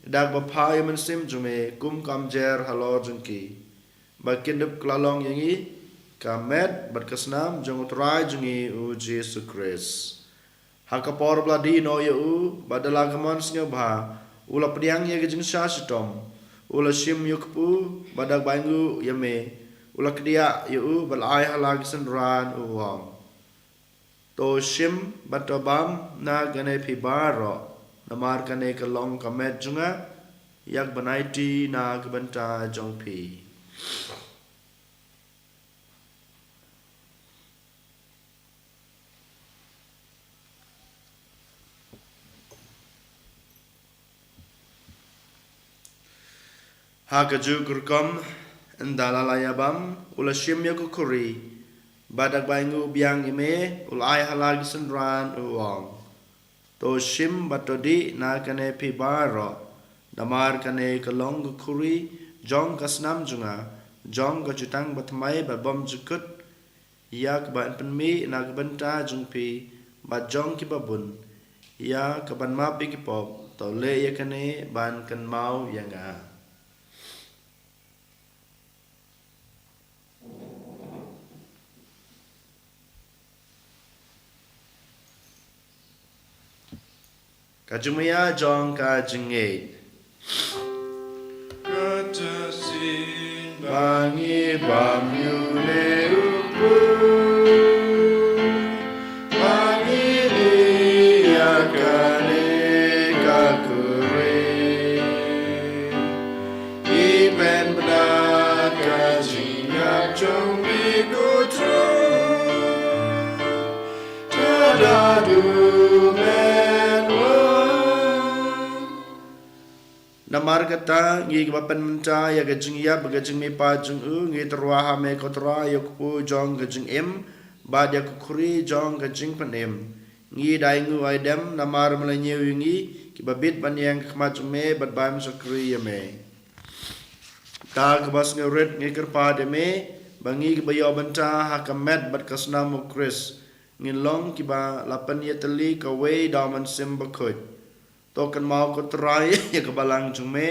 da kaba pha ïa u Mynsiem jong me, kum ka umjer halor jong ki, ba kin dup kylla long ïa ngi ka met bad ka snam jong U Trai jong ngi U Jisu Khrist. Ha ka por ba la dih noh ïa u, bad da la ka mon sngewbha, u la pdiang ïa ka jingshah shitom, u la shim ïa u kpu, bad da kaba ainguh ïa me, u la kdiah ïa u, bad la ai ha la ki synran, u ong: To shim bad to bam na kane phi baroh, namar kane ka long ka met jong nga, ïa kaba nai kti na ka bynta jong phi. Ha kajuh ka rukom, ynda la la ïa bam, u la shim ïa ka khuri, bad da kaba ainguh biang ïa me, u la ai ha la ki synran, u ong: To shim bad to dih na kane phi baroh, namar kane ka long ka khuri jong ka snam jong nga, jong ka jutang bathymmai bad bymjukut, ïa kaban pynmih na ka bynta jong phi bad jong kiba bun, ïa kaban map ïa ki pop. To leh ïa kane ban kynmaw ïa nga. Ka jingmaïa jong ka jingngeit. Kata shisien ba ngi bam ïa u kpu, ba ngi dih ïa kane ka khuri. Namar kata, ngi kiba pynmynta ïa ka jingïap bad ka jingmihpat jong u, ngi tyrwa ha me ko Trai, ïa u kpu jong ka jingim bad ïa ka khuri jong ka jingpynim. Ngi da ainguh aidem namar me la ñiew ïa ngi kiba bit ban ïeng ha khmat jong me bad ban shakri ïa me. Da kaba sngewrit ngi kyrpad ïa me ba ngi kiba ïoh bynta ha ka met bad ka snam u Khrist ngin long kiba la pynïatylli kawei da u Mynsiem Bakhuid. To kynmaw ko Trai ïa ka balang jong me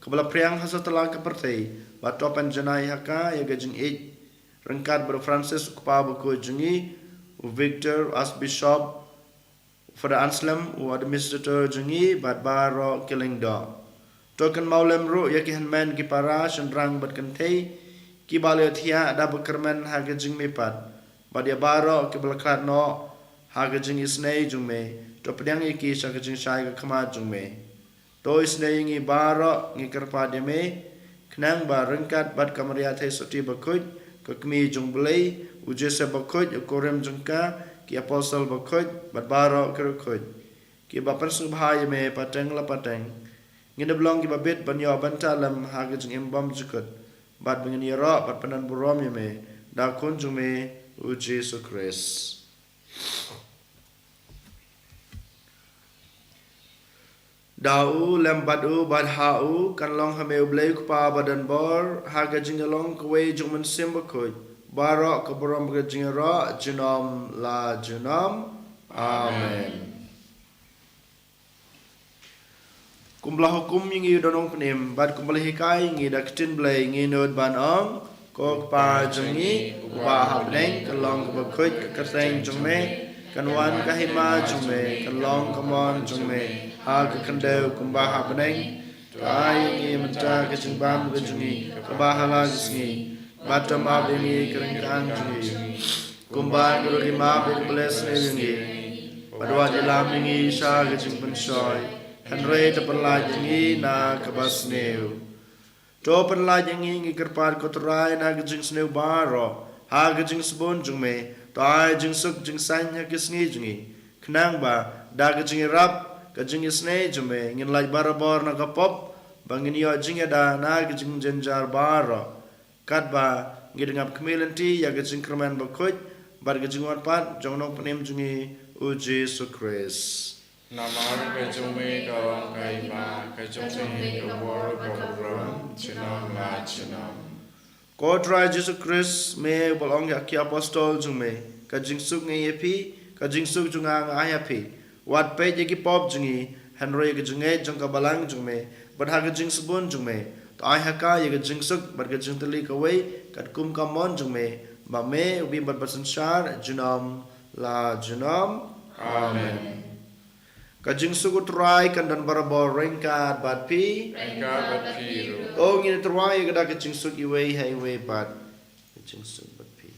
kaba la phriang ha satlak ka pyrthei, bad to pynjanai ha ka ïa ka jingïeit ryngkat bad u Francis u Kpa Bakhuid jong ngi, u Victor Archbishop Father Anselm, u administrator jong ngi, bad baroh ki lyngdoh. To kynmaw lem ruh ïa ki hynmen ki para, shynrang bad kynthei, kiba la ïathiah da bakyrmen ha ka jingmihpat, bad ïa baroh kiba la khlad noh ha ka jingisynei jong me, to pdiang ïa ki sha ka jingshai ka khmat jong me. To isynei ïa ngi baroh ngi kyrpad ïa me, khnang ba ryngkat bad ka Maria Theisotti Bakhuid, ka Kmie jong u Blei, u Joseph Bakhuid, u kurim jong ka, ki Apostol Bakhuid, bad baroh ki riewkhuid kiba pynsngewbha ïa me pateng la pateng, ngin ïa long kiba bit ban ïoh bynta lem ha ka jingim bymjukut, bad ba ngin ïaroh bad pyndon burom ïa me da u Khun jong me u Jisu Khrist. Da u, lem bad u, bad ha u, kan long ha me u Blei u Kpa badonbor, ha ka jingïalong kawei jong u Mynsiem Bakhuid, baroh ka burom ka jingïaroh junom la junom. Amen. Kumba la hukum ïa ngi u Nongpynim, bad kumba la hikai ïa ngi da ka ktien Blei, ngi nud ban ong: Ko Kpa jong ngi uba ha bneng, kan long kaba khuid ka kyrteng jong me, kan wan ka hima jong me, kan long ka mon jong me ha ka khyndew kumba ha bneng. To ai ïa ngi mynta ka jingbam ka jong ngi kaba ha la ka sngi, bad to map ïa ngi ka ryngkang jong ngi, kumba ngi ruh ngi map ïa kiba leh sniew ïa ngi, bad wat ïalam ïa ngi sha ka jingpynshoi, hynrei to pynlait ïa ngi na kaba sniew. To pynlait ïa ngi, ngi kyrpad ko Trai, na ka jingsniew baroh ha ka jingsbun jong me. To ai jingsuk jingsaiñ ha ka sngi jong ngi, khnang ba da ka jingïarap ka jingisynei jong me, ngin lait barabor na ka pop, ba ngin ïoh jingïada na ka jingjynjar baroh, katba ngi dang ap khmih lynti ïa ka jingkyrmen bakhuid bad ka jingwan pat jong u Nongpynim jong ngi u Jisu Khrist. Namar ka jong me ka long ka hima, ka jong me ka bor, ka burom junom la junom. Ko Trai Jisu Khrist, me uba la ong ïa ki apostol jong me: Ka jingsuk nga ai ïa phi, ka jingsuk jong nga nga ai ïa phi. Wat peit ïa ki pop jong ngi, hynrei ïa ka jingngeit jong ka balang jong me, bad ha ka jingsbun jong me, to ai ha ka ïa ka jingsuk bad ka jingtylli kawei katkum ka mon jong me, ba me u bym bad ba synshar junom la junom. Amen. Ka jingsuk u Trai kan don barabor ryngkat bad phi. Ryngkat bad phi ruh. To ngin ïatyrwa ïa ka da ka jingsuk iwei ha iwei bad. Ka jingsuk bad phi.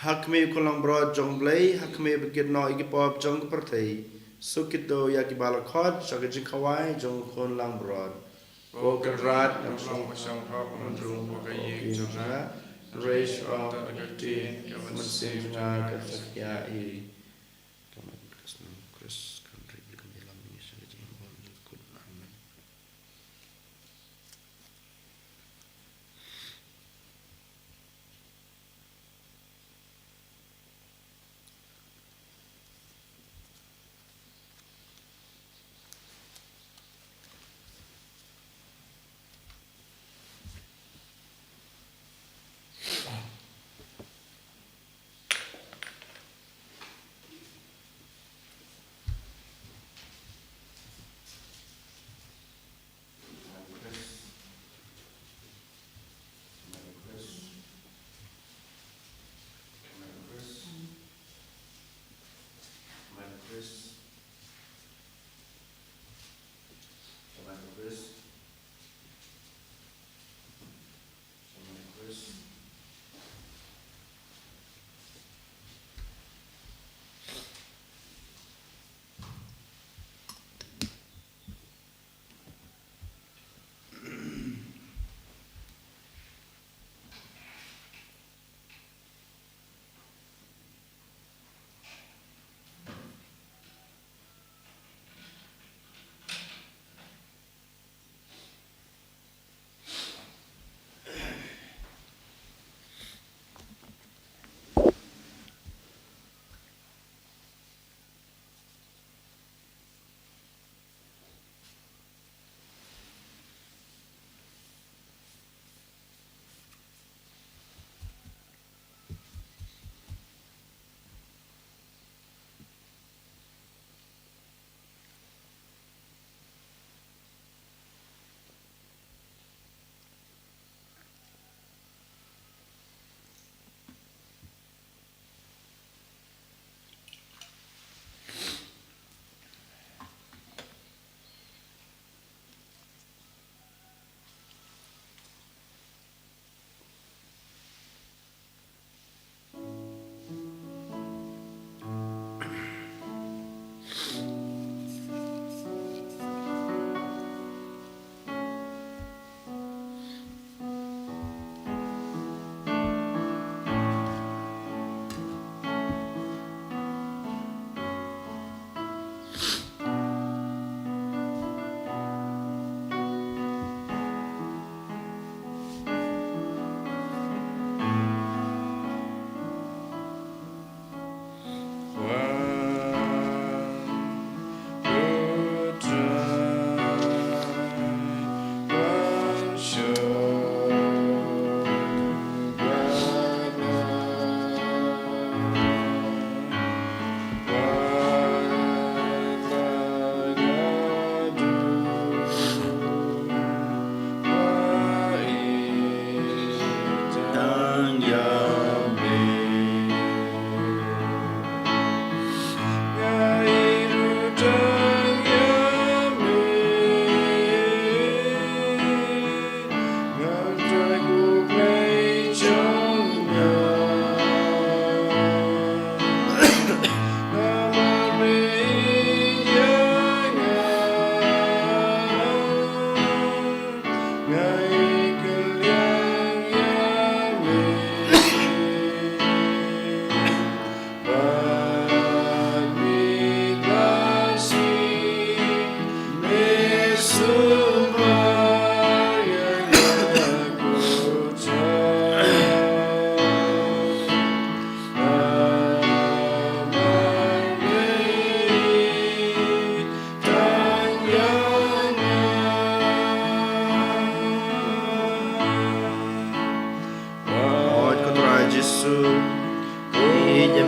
Ha khmih u Khun langbrot jong U Blei, ha khmih ba kit noh ïa ki pop jong ka pyrthei, suk kito ïa kiba la khot sha ka jingkhawai jong u Khun langbrot. Ko Kynrad, ngam shong hok ban rung ha ka ïing jong nga, hynrei shu ong tang ka ktien, ka mynsiem jong nga kan sa khia hi. Ka met ka snam Khrist kan rit, kan ïalam ïa ngi sha ka jingim bymjukut. Amen.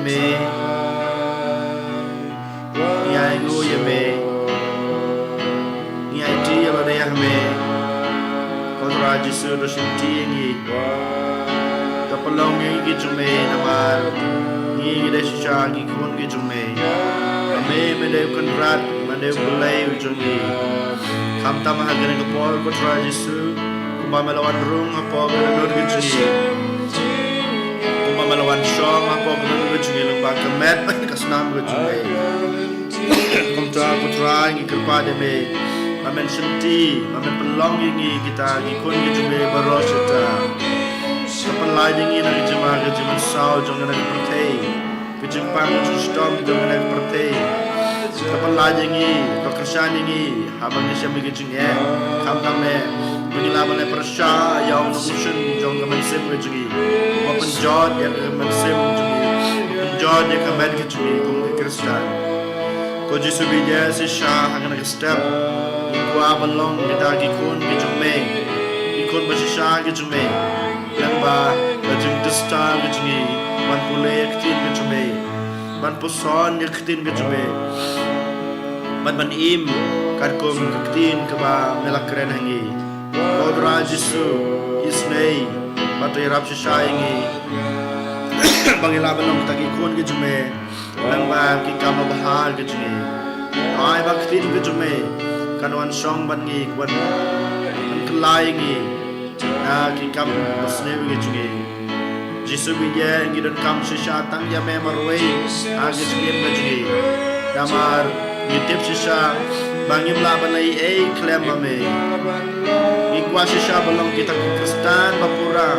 Me. Ngi ainguh ïa me. Ngi aiti ïa lade ïa me. Ko Trai Jisu, to shimti ïa ngi. To pynlong ïa ngi ki jong me namar ngi ngi dei shisha ki khun ki jong me. Me me dei u Kynrad, me dei u Blei u jong ngi. Khamtam ha kane ka por, ko Trai Jisu, kumba me la wan rung hapoh ka dohnud ka jong ngi, kumba me la wan shong hapoh ka dohnud ka jong ngi lyngba ka met bad ka snam ka jong me. Kumta, ko Trai, ngi kyrpad ïa me ba men shimti, ba men pynlong ïa ngi kita ki khun ki jong me baroh shi katta. To pynlait ïa ngi na ka jingma ka jingmynsaw jong kane ka pyrthei, ka jingpang ka jingshitom jong kane ka pyrthei. To pynlait ïa ngi, to kyrshan ïa ngi haba ngi shem ïa ka jingeh. Khamtam me ba ngin lah ban leh pyrshah ïa u nongshun jong ka mynsiem ka jong ngi, ba pynjot ïa ka mynsiem jong ngi, ba pynjot ïa ka met ka jong ngi kum ki Khristan. Ko Jisu, bad ïa shisha ha kane ka step ngi kwah ban long kita ki khun ki jong me, ki khun ba shisha ki jong me. Lyngba ka jingdista ka jong ngi ban pule ïa ka ktien ka jong me, ban puson ïa ka ktien ka jong me, ban ban im katkum ka ktien kaba me la kren ha ngi. Ko Trai Jisu, isynei bad to ïarap shisha ïa ngi ba ngin lah ban long kita ki khun ki jong me lyngba ki kam babha ki jong ngi. Ai ba ka ktien ka jong me kan wan shong bad ngi, kan wan pynkylla ïa ngi na ki kam basniew ki jong ngi. Jisu, bad ïa ngi donkam shisha tang ïa me marwei ha ka jingim ka jong ngi. Namar ngi tip shisha ba ngim lah ban leh ei ei khlem ma me. Ngi kwah shisha ban long kita ki Khristan ba pura,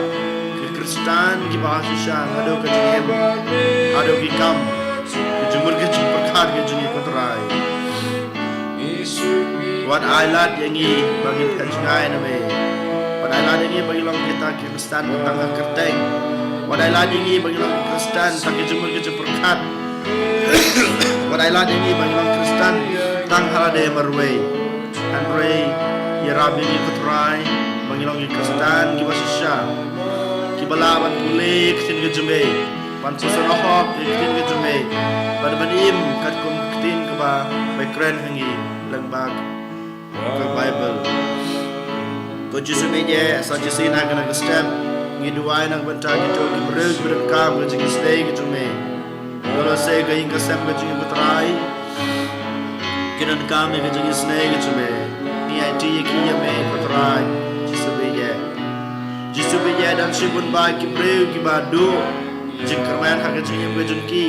ki Khristan kiba shisha naduh ka jingim haduh ki kam, ki jingmut ki jingpyrkhat ki jong ngi, ko Trai. Wat ai lad ïa ngi ba ngin phet jngai na me. Wat ai lad ïa ngi ba ngin long kita ki Khristan tang ha kyrteng. Wat ai lad ïa ngi ba ngin long ki Khristan tang ki jingmut ki jingpyrkhat. Wat ai lad ïa ngi ba ngin long Khristan tang ha lade marwei. Hynrei ïarap ïa ngi, ko Trai, ba ngin long ki Khristan kiba shisha, kiba lah ban pule ïa ka ktien ka jong me, ban puson hok ïa ka ktien ka jong me, ban ban im katkum ka ktien kaba me kren ha ngi lyngba ka Baibl. Ko Jisu, bad ïa sa shisien ha kane ka step ngi duwai na ka bynta kito ki briew kiba donkam ka jingisynei ka jong me. Lada shisha ka ïing ka sem ka jong ngi, ko Trai, ki donkam ïa ka jingisynei ka jong me, ngi aiti ïa ki ïa me, ko Trai Jisu, bad ïa, Jisu, bad ïa, don shibun bha ki briew kiba duh jingkyrmen ha ka jingim ka jong ki.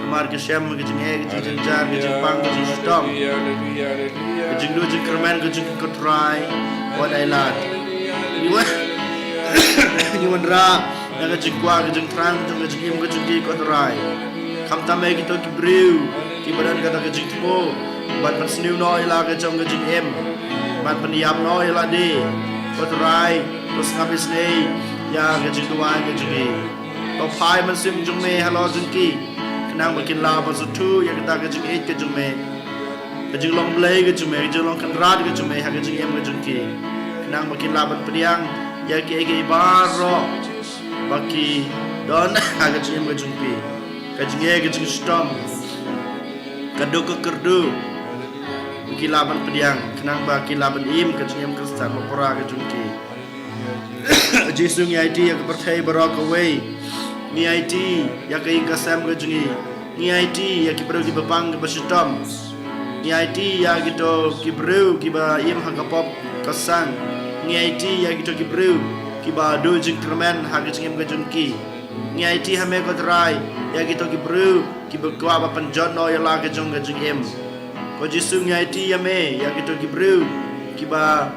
Namar ki shem ka jingeh, ka jingjynjar, ka jingpang, ka jingshitom, ka jingduh jingkyrmen ka jong ki, ko Trai. Wat ai lad. Ngi wan, ngi wanrah ïa ka jingkwah, ka jingthrang jong ka jingim ka jong ki, ko Trai. Khamtam ïa kito ki briew kiba don kata ka jingthmu ban pynsniew noh ïa la ka jong ka jingim, ban pynïap noh ïa lade, ko Trai. To sngap isynei ïa ka jingduwai ka jong ki. To phai mynsiem jong me halor jong ki, khnang ba kin lah ban sngewthuh ïa kata ka jingïeit ka jong me, ka jinglong Blei ka jong me, ka jinglong Kynrad ka jong me ha ka jingim ka jong ki, khnang ba kin lah ban pdiang ïa kiei kiei baroh ba ki don ha ka jingim ka jong ki, ka jingeh, ka jingshitom, ka duk ka kyrduh, ba ki lah ban pdiang, khnang ba ki lah ban im ka jingim Khristan ba pura ka jong ki. Jisu, ngi aiti ïa ka pyrthei baroh kawei. Ngi aiti ïa ka ïing ka sem ka jong ngi. Ngi aiti ïa ki briew kiba pang kiba shitom. Ngi aiti ïa kito ki briew kiba im ha ka pop ka sang. Ngi aiti ïa kito ki briew kiba duh jingkyrmen ha ka jingim ka jong ki. Ngi aiti ha me, ko Trai, ïa kito ki briew kiba kwah ban pynjot noh ïa la ka jong ka jingim. Ko Jisu, ngi aiti ïa me ïa kito ki briew kiba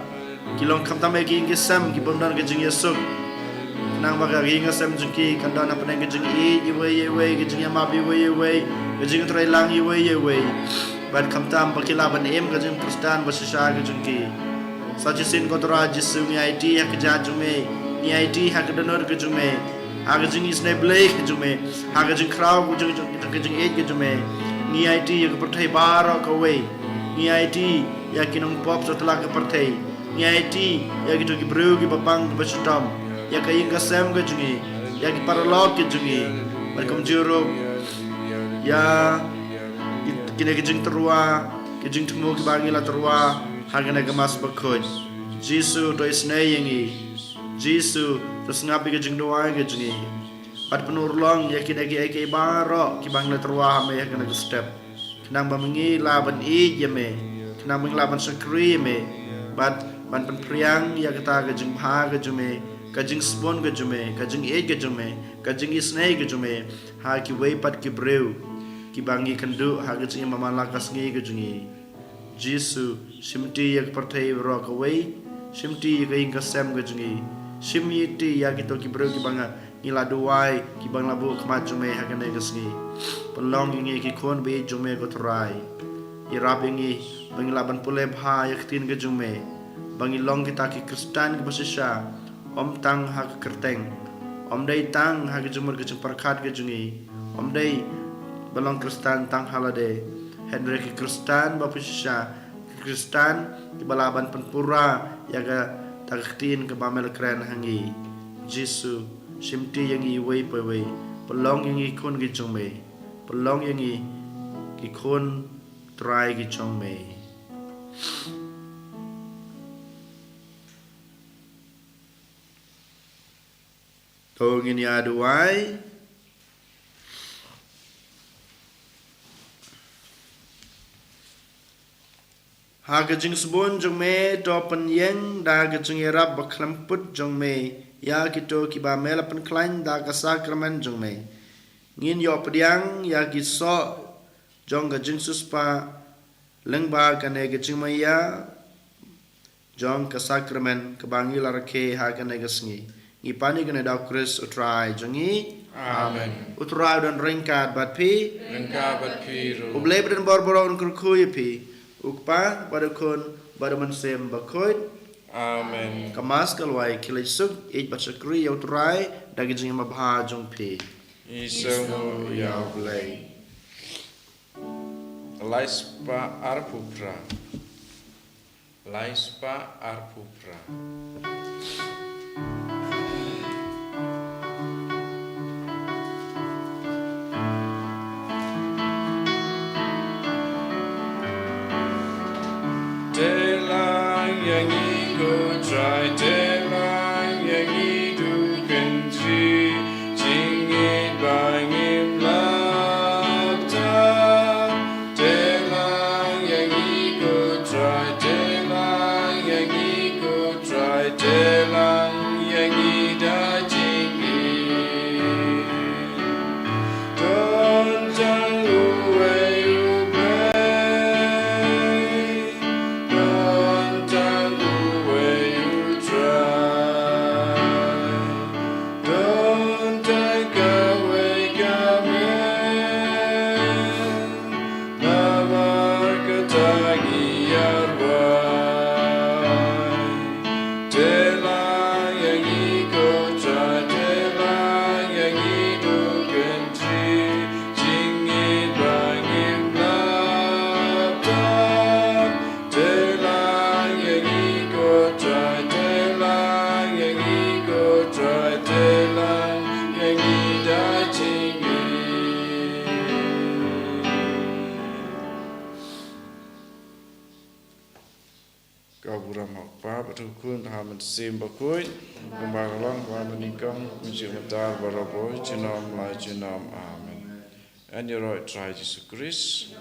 ki long khamtam ïa ki ïing ki sem kiba ym don ka jingïasuk, khnang ba ka ïing ka sem jong ki kan don hapdeng ka jingïeit iwei ïa iwei, ka jingïamap iwei ïa iwei, ka jingtrei lang iwei ïa iwei, bad khamtam ba ki lah ban im ka jingkhristan ba shisha ka jong ki. Sa shisien, ko Trai Jisu, ngi aiti ha ka jait jong me, ngi aiti ha ka dohnud ka jong me, ha ka jingisynei Blei ka jong me, ha ka jingkhraw ka jong, jong, ka jingïeit ka jong me. Ngi aiti ïa ka pyrthei baroh kawei. Ngi aiti ïa ki nongpop satlak ka pyrthei. Ngi aiti ïa kito ki briew kiba pang kiba shitom, ïa ka ïing ka sem ka jong ngi, ïa ki paralok ki jong ngi. Bad kumjuh ruh Ïa ki, kine ki jingtyrwa, ki jingthmu kiba ngi la tyrwa ha kane ka Mass Bakhuid. Jisu, to isynei ïa ngi. Jisu, to sngap ïa ki jingduwai ki jong ngi. Bad pynurlong ïa kine kiei kiei baroh kiba ngi la tyrwa ha me ha kane ka step. Khnang ba ngi lah ban ïeit ïa me, khnang ba ngi lah ban shakri ïa me, bad ban pynphriang ïa kata ka jingbha ka jong me, ka jingsbun ka jong me, ka jingïeit ka jong me, ka jingisynei ka jong me ha kiwei pat ki briew kiba ngi kynduh ha ka jingim ba man la ka sngi ka jong ngi. Jisu, shimti ïa ka pyrthei baroh kawei, shimti ïa ka ïing ka sem ka jong ngi, shimti ïa kito ki briew kiba nga ngi la duwai, kiba ngi la buh khmat jong me ha kane ka sngi. Pynlong ïa ngi ki khun ba ïeit jong me, ko Trai. Ïarap ïa ngi ba ngi lah ban pule bha ïa ka ktien ka jong me, ba ngi long kita ki Khristan kiba shisha, ym tang ha ka kyrteng, ym dei tang ha ka jingmut ka jingpyrkhat ka jong ngi, ym dei ba long Khristan tang ha lade, hynrei ki Khristan ba phi shisha, ki Khristan kiba lah ban pynpura ïa kata ka ktien kaba me la kren ha ngi. Jisu, shimti ïa ngi iwei pa iwei, pynlong ïa ngi ki khun ki jong me, pynlong ïa ngi ki khun Trai ki jong me. To ngin ïa duwai. Ha ka jingsbun jong me, to pynïeng da ka jingïarap bakhlem put jong me ïa kito kiba me la pynkhlaiñ da ka sakramen jong me. Ngin ïoh pdiang ïa ki soh jong ka jingsiewspah lyngba kane ka jingmaïa jong ka sakramen kaba ngi la rakhe ha kane ka sngi. Ngi pan ïa kane da U Khrist U Trai jong ngi. Amen. U Trai u don ryngkat bad phi. Ryngkat bad phi ruh. U Blei badonbor baroh un kyrkhu ïa phi. U Kpa bad U Khun bad U Mynsiem Bakhuid. Amen. Ka Mass ka la wai, khie leit suk, ïeit bad shakri ïa U Trai da ka jingim babha jong phi. Isynei ïa U Blei. Lai spah arphew phra. Lai spah arphew phra. Te lang ïa ngi ko Trai, te lang ïa ngi duh kynjri, jingïeit ba ngim lap tam. Te lang ïa ngi ko Trai, te lang ïa ngi ko Trai, te lang ïa ngi da jingïeit. Don tang uwei U Blei, don tang uwei U Trai. Don tang kawei ka mei, namar kata ngi ïarwai. Te lang ïa ngi ko Trai, te lang ïa ngi duh kynjri, jingïeit ba ngim lap tam. Te lang ïa ngi ko Trai, te lang ïa ngi ko Trai, te lang ïa ngi da jingïeit. Ka burom ha U Kpa bad U Khun bad U Mynsiem Bakhuid, kumba ka long ha kaba nyngkong, mynshwa mynta bad barabor, junom la junom. Amen. Yn ïaroh Trai Jisu Khrist.